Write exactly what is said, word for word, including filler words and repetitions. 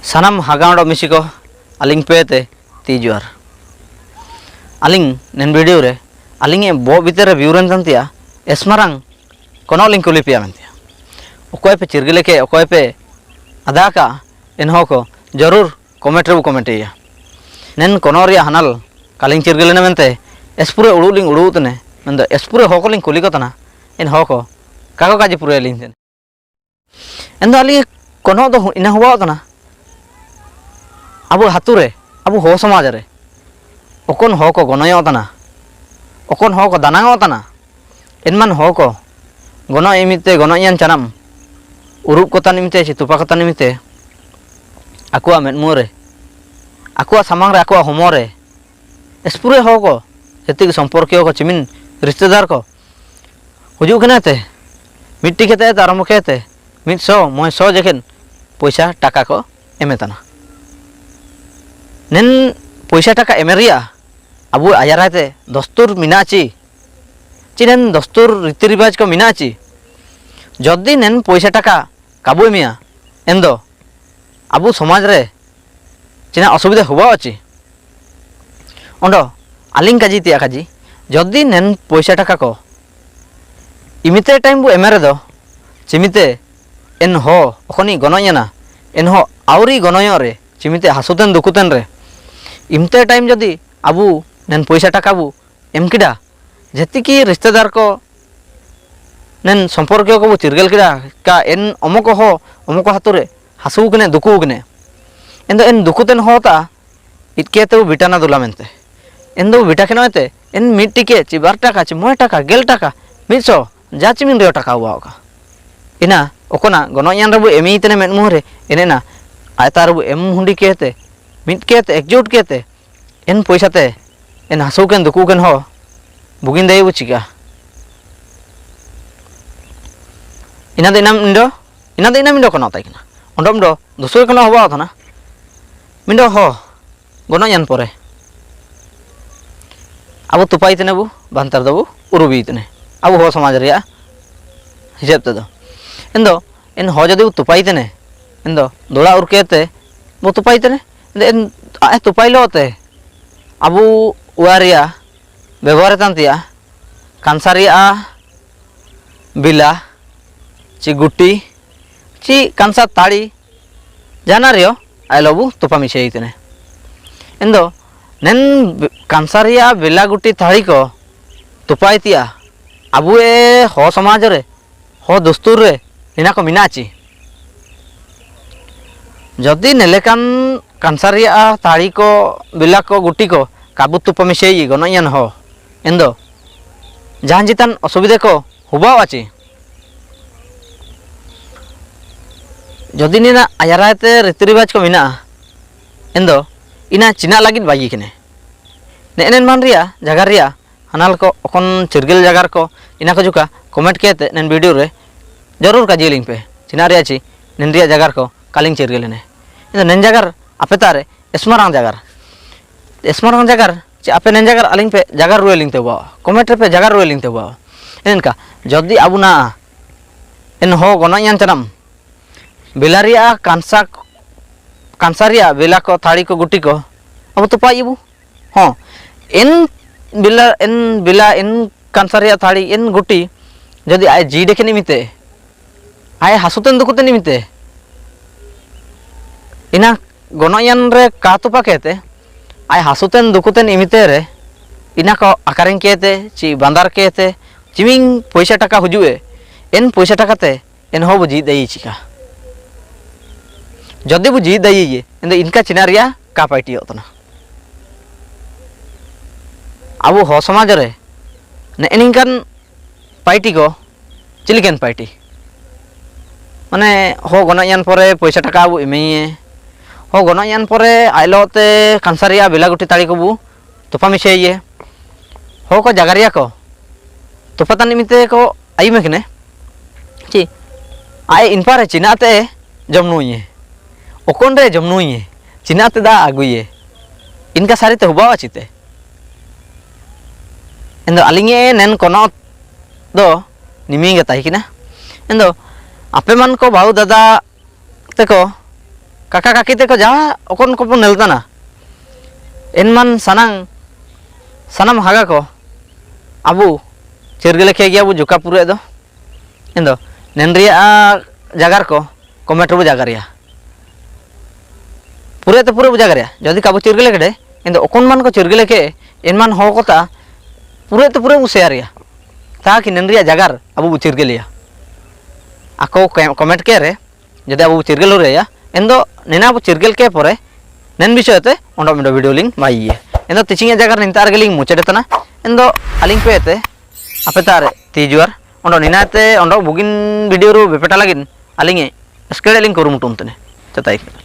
ᱥᱟᱱᱟᱢ ᱦᱟᱜᱟᱣᱟᱱ ᱢᱤᱥᱤ ᱠᱚ, ᱟᱹᱞᱤᱧ ᱯᱮ ᱛᱮ ᱛᱤ ᱡᱚᱦᱟᱨ᱾ ᱟᱹᱞᱤᱧ ᱱᱮᱱ video ᱨᱮ ᱟᱹᱞᱤᱧ ᱮ ᱵᱚᱦᱚᱜ ᱵᱷᱤᱛᱤᱨ ᱨᱮ ᱵᱤᱭᱩᱨᱮᱱ ᱛᱟᱱ ᱛᱤᱭᱟ ᱮᱥ ᱢᱟᱨᱟᱝ ᱠᱚᱱᱚᱜ ᱞᱤᱧ ᱠᱩᱞᱤ ᱯᱮᱭᱟ ᱢᱮᱱᱛᱮ᱾ ᱚᱠᱚᱭ ᱯᱮ ᱪᱤᱨᱜᱟᱹᱞ ᱠᱮ, ᱚᱠᱚᱭ ᱯᱮ ᱟᱫᱟ ᱠᱟᱜ, ᱮᱱᱦᱚᱸ ᱠᱚ ᱡᱟᱹᱨᱩᱲ comment ᱨᱮᱵᱚ comment ᱮᱭᱟ᱾ ᱱᱮᱱ ᱠᱚᱱᱚᱜ ᱨᱮᱭᱟᱜ ᱦᱟᱱᱟᱞ ᱠᱟᱞᱤᱧ ᱪᱤᱨᱜᱟᱹᱞ ᱮᱱᱟ ᱢᱮᱱᱛᱮ ᱮᱥ ᱯᱩᱨᱟᱹ ᱩᱲᱩᱜ ᱞᱤᱧ ᱩᱲᱩᱜ ᱛᱮᱱᱮ, ᱢᱮᱱᱫᱚ ᱮᱥ ᱯᱩᱨᱟᱹ ᱦᱚ ᱠᱚᱞᱤᱧ ᱠᱩᱞᱤ ᱠᱚ ᱛᱟᱦᱮᱱᱟ, ᱮᱱᱦᱚᱸ ᱠᱚ ᱠᱟᱠᱚ ᱠᱟᱡᱤ ᱯᱩᱨᱟᱹ ᱞᱤᱧ ᱛᱮᱱ᱾ ᱮᱱᱫᱚ ᱟᱹᱞᱤᱧ ᱠᱚᱱᱚᱜ ᱫᱚ ᱤᱱᱟᱹ ᱦᱚᱵᱟᱣ ᱛᱟᱦᱮᱱᱟ᱾ ᱟᱵᱚ ᱟᱹᱛᱩ ᱨᱮ, ᱟᱵᱚ ᱦᱚᱲ ᱥᱚᱢᱟᱡᱽ ᱨᱮ ᱚᱠᱚᱱ ᱦᱚᱲ ᱠᱚ ᱜᱚᱱᱚᱭᱚᱜ ᱛᱟᱦᱮᱱᱟ, ᱚᱠᱚᱱ ᱦᱚᱲ ᱠᱚ ᱫᱟᱱᱟᱝᱚᱜ ᱛᱟᱦᱮᱱᱟ, ᱮᱱᱢᱟᱱ ᱦᱚᱲ ᱠᱚ ᱜᱚᱱᱚᱜ ᱮᱢᱤᱛᱮ, ᱜᱚᱱᱚᱜ ᱤᱭᱟᱱ ᱪᱟᱱᱟᱢ ᱩᱨᱩᱵ ᱠᱚ ᱛᱟᱦᱮᱱ ᱮᱢᱤᱛᱮ, ᱪᱮ ᱛᱚᱯᱟ ᱠᱚ ᱛᱟᱦᱮᱱ ᱮᱢᱤᱛᱮ, ᱟᱠᱚᱣᱟᱜ ᱢᱮᱫ ᱢᱩ ᱨᱮ, ᱟᱠᱚᱣᱟᱜ ᱥᱟᱢᱟᱝ ᱨᱮ, ᱟᱠᱚᱣᱟᱜ ᱦᱚᱲᱢᱚ ᱨᱮ ᱮᱥᱯᱩᱨᱮ ᱦᱚᱲ ᱠᱚ, ᱡᱟᱹᱛᱤ ᱠᱚ, ᱥᱚᱢᱯᱚᱨᱠᱤᱭᱚ ᱠᱚ, ᱪᱤᱢᱤᱱ ᱨᱤᱥᱛᱮᱫᱟᱨ ᱠᱚ ᱦᱩᱡᱩᱜ ᱠᱟᱱᱟ ᱛᱮ, ᱢᱤᱫᱴᱤᱡ ᱠᱟᱛᱮ ᱛᱮ ᱟᱨᱟᱢᱵᱚ ᱠᱟᱛᱮ ᱢᱤᱫ ᱥᱚ, ᱢᱚᱬᱮ ᱥᱚ ᱡᱚᱠᱷᱮᱱ ᱯᱚᱭᱥᱟ ᱴᱟᱠᱟ ᱠᱚ ᱮᱢᱮ ᱛᱟᱦᱮᱱᱟ᱾ ᱱᱮᱱ ᱯᱚᱭᱥᱟ ᱴᱟᱠᱟ ᱮᱢᱮ ᱨᱮᱭᱟᱜ ᱟᱵᱚ ᱟᱡᱟᱨᱟᱭ ᱛᱮ ᱫᱚᱥᱛᱩᱨ ᱢᱮᱱᱟᱜᱼᱟ ᱪᱮ? ᱪᱮ ᱱᱮᱱ ᱫᱚᱥᱛᱩᱨ ᱨᱤᱛᱤ ᱨᱤᱵᱟᱡᱽ ᱠᱚ ᱢᱮᱱᱟᱜᱼᱟ ᱪᱮ? ᱡᱚᱫᱤ ᱱᱮᱱ ᱯᱚᱭᱥᱟ ᱴᱟᱠᱟ ᱠᱟᱵᱩ ᱮᱢᱮᱭᱟ, ᱮᱱᱫᱚ ᱟᱵᱚ ᱥᱚᱢᱟᱡᱽ ᱨᱮ ᱪᱮᱱᱟᱜ ᱚᱥᱩᱵᱤᱫᱷᱟ ᱦᱩᱭᱩᱜᱼᱟ ᱪᱮ? ᱚᱸᱰᱚ ᱟᱹᱞᱤᱧ ᱠᱟᱡᱤ ᱛᱮᱭᱟᱜ ᱠᱟᱡᱤ, ᱡᱚᱫᱤ ᱱᱮᱱ ᱯᱚᱭᱥᱟ ᱴᱟᱠᱟ ᱠᱚ ᱤᱢᱤᱛᱮ time ᱵᱚ ᱮᱢᱮ ᱨᱮᱫᱚ, ᱪᱤᱢᱤᱛᱮ ᱮᱱᱦᱚᱸ ᱚᱠᱷᱚᱱᱤ ᱜᱚᱱᱚᱜ ᱧᱟᱱᱟ, ᱮᱱᱦᱚᱸ ᱟᱹᱣᱨᱤ ᱜᱚᱱᱚᱭᱚᱜ ᱨᱮ, ᱪᱤᱢᱤᱛᱮ ᱦᱟᱹᱥᱩ ᱛᱮᱱ ᱫᱩᱠᱩ ᱛᱮᱱ ᱨᱮ, ᱤᱢᱤᱛᱮ time ᱡᱚᱫᱤ ᱟᱵᱚ ᱱᱮᱱ ᱯᱚᱭᱥᱟ ᱴᱟᱠᱟ ᱵᱚ ᱮᱢ ᱠᱮᱫᱟ, ᱡᱟᱹᱛᱤ ᱠᱤ ᱨᱤᱥᱛᱮᱫᱟᱨ ᱠᱚ, ᱱᱮᱱ ᱥᱚᱢᱯᱚᱨᱠᱤᱭᱚ ᱠᱚ ᱵᱚ ᱪᱤᱨᱜᱟᱹᱞ ᱠᱮᱫᱟ, ᱠᱟ ᱮᱱ ᱚᱢᱚᱠ ᱦᱚ, ᱚᱢᱚᱠ ᱦᱟᱹᱛᱩ ᱨᱮ ᱦᱟᱹᱥᱩ ᱠᱟᱱᱮ, ᱫᱩᱠᱩ ᱠᱟᱱᱮ᱾ ᱮᱱᱫᱚ ᱮᱱ ᱫᱩᱠᱩ ᱛᱮᱱ ᱦᱚ ᱛᱟ, ᱤᱛᱠᱮ ᱛᱮ ᱵᱚ ᱵᱤᱴᱟᱱᱟ ᱫᱩᱞᱟ ᱢᱮᱱᱛᱮ᱾ ᱮᱱᱫᱚ ᱵᱤᱴᱟ ᱠᱮᱱᱚ ᱮᱱᱛᱮ, ᱮᱱ ᱢᱤᱫ ᱴᱤᱠᱮ, ᱪᱤ ᱵᱟᱨ ᱴᱟᱠᱟ, ᱪᱤ ᱢᱚᱬᱮ ᱴᱟᱠᱟ, ᱜᱮᱞ ᱴᱟᱠᱟ, ᱢᱤᱫ ᱥᱚ, ᱡᱟ ᱪᱤᱢᱤᱱ ᱨᱮᱭᱟᱜ ᱴᱟᱠᱟ ᱦᱩᱭᱩᱜ ᱠᱟ᱾ ᱤᱱᱟ, ᱚᱠᱚᱱᱟ, ᱜᱚᱱᱚᱜ ᱧᱟᱱ ᱨᱮᱵᱚ ᱮᱢᱤ ᱛᱮᱱᱮ ᱢᱮᱫ ᱢᱩᱦᱩ ᱨᱮ, ᱮᱱᱮᱱᱟ, ᱟᱭᱛᱟ ᱨᱮᱵᱚ ᱮᱢ ᱦᱩᱸᱰᱤ ᱠᱮᱛᱮ, ᱢᱤᱫ ᱠᱮᱛᱮ, ᱮᱠᱡᱩᱴ ᱠᱮᱛᱮ, ᱮᱱ ᱯᱚᱭᱥᱟ ᱛᱮ, ᱮᱱ ᱦᱟᱹᱥᱩ ᱠᱮᱱ ᱫᱩᱠᱩ ᱠᱮᱱ ᱦᱚ, ᱵᱩᱜᱤᱱ ᱫᱟᱭᱮ ᱵᱚ ᱪᱤᱠᱟ᱾ ᱤᱱᱟ ᱫᱚ ᱤᱱᱟᱢ ᱤᱱᱰᱚ, ᱤᱱᱟ ᱫᱚ ᱤᱱᱟᱢ ᱤᱱᱰᱚ ᱠᱟᱱᱟ ᱛᱟᱭ ᱠᱟᱱᱟ᱾ ᱚᱸᱰᱚᱢ ᱫᱚ, ᱫᱩᱥᱨᱟᱹ ᱠᱟᱱᱟ ᱦᱚᱵᱟ ᱛᱷᱟᱱᱟ᱾ ᱢᱤᱱᱰᱚ ᱦᱚ, ᱜᱚᱱᱚᱜ ᱧᱟᱱ ᱯᱚᱨᱮ᱾ ᱟᱵᱚ ᱛᱚᱯᱟᱭ ᱛᱮᱱᱮ ᱵᱚ, ᱵᱟᱱᱛᱟᱨ ᱫᱚᱵᱚ, ᱩᱨᱩᱵᱤ ᱛᱮᱱᱮ᱾ ᱟᱵᱚ ᱦᱚ ᱥᱚᱢᱟᱡᱽ ᱨᱮᱭᱟᱜ ᱦᱤᱥᱟᱹᱵ ᱛᱮᱫᱚ᱾ ᱮᱱᱫᱚ, ᱮᱱ ᱦᱚ ᱡᱩᱫᱤ ᱵᱚ ᱛᱚᱯᱟᱭ ᱛᱮᱱᱮ, ᱮᱱᱫᱚ, ᱫᱚᱲᱟ ᱩᱨᱠᱮ ᱛᱮ, Abu tupaitene, de en, a, eh, tupai lote. Abu waria, bebohare tantia, kansa ria, bila, chi guti, chi kansa tali, jana rio, ailo abu tupa miseitene. Endo, nen bi-, kansa ria bila guti tali ko, tupaitia, abu e ho somajore, ho dustur re, ina ko minachi. Jodi nelekan kansa ria tali ko, bila ko, guti ko, kabu tupa misei, gono iyan ho. Endo, jahan jitan osubide ko, hubawa chi. Jodi nina ayara te riti ribaj ko mina, endo, ina china lagin bayi kene. Ne'e nen man ria, jagar ria, hanal ko okon chirgil jagar ko, ina ko juka, comment kete, nen video re, jorur kaji lingpe. China ria chi, nen ria jagar ko, kaling chirgil ne. Endo nen jagar, ape tare, esmarang jagar. Esmarang jagar, chi ape nen jagar, alingpe, jagar rue lingte bawa. Comment re pe, jagar rue lingte bawa. Enka, jodi abu na, en ho gono iyan chanam. Bila ria kansa, kansa ria, bila ko, tali ko, guti ko. Abu tupai ibu. Ho, en bila, en bila, en kansa ria tali, en guti, jodi ae jide kene imite, ae hasuten dukuten imite, ina gono iyan re ka tupa kete, ae hasuten dukuten imite re, ina ko akaren kete, chi bandar kete, chiming poisa taka hujue, en poisa taka te, en ho bu jidai chika. Jodi bu jidai ye, endo inka china ria ka paiti otona. Abu ho somajore, ne eninkan paiti ko, chiliken paiti. Mane, ho gono iyan pore, poisa taka abu imeiye. Ho gono iyan pore, ailo te kansa ria bila guti tali ko bu, tupa miseiye. Ho ko jaga ria ko. Tupa tani mite ko, ayu mekne. Chi. Ae inpare china te jomnuye. Okon re jomnuye. China te da aguye. Inka sari te hubawa chite. Endo alinge nen kono do niminge taikina. Endo ape man ko bau dada teko. Kaka kaki teko ja okon kopu neltana. Enman sanang, sanam haga ko. Abu, chirgele ke gi abu juka pure do. Endo, nenria jagar ko, kometer bu jagaria. Pure te pure bu jagaria. Jodi kabu chirgele kede, endo okon man ko chirgele ke, enman ho kota, pure te pure bu searia. Taki nenria jagar, abu bu chirgelia. Ako ke-, komet kere, jodi abu bu chirgel huria, endo nina bu chirgel ke pore, nen bisoye te, ondo mido video link maiye. Endo teaching e jagar ninta arge link muchedetana, endo alink pe te, ape tare, tijuar, ondo nina te, ondo bugin video ru bepeta lagin, alinge, skede link kuru mutuntene. Tatai.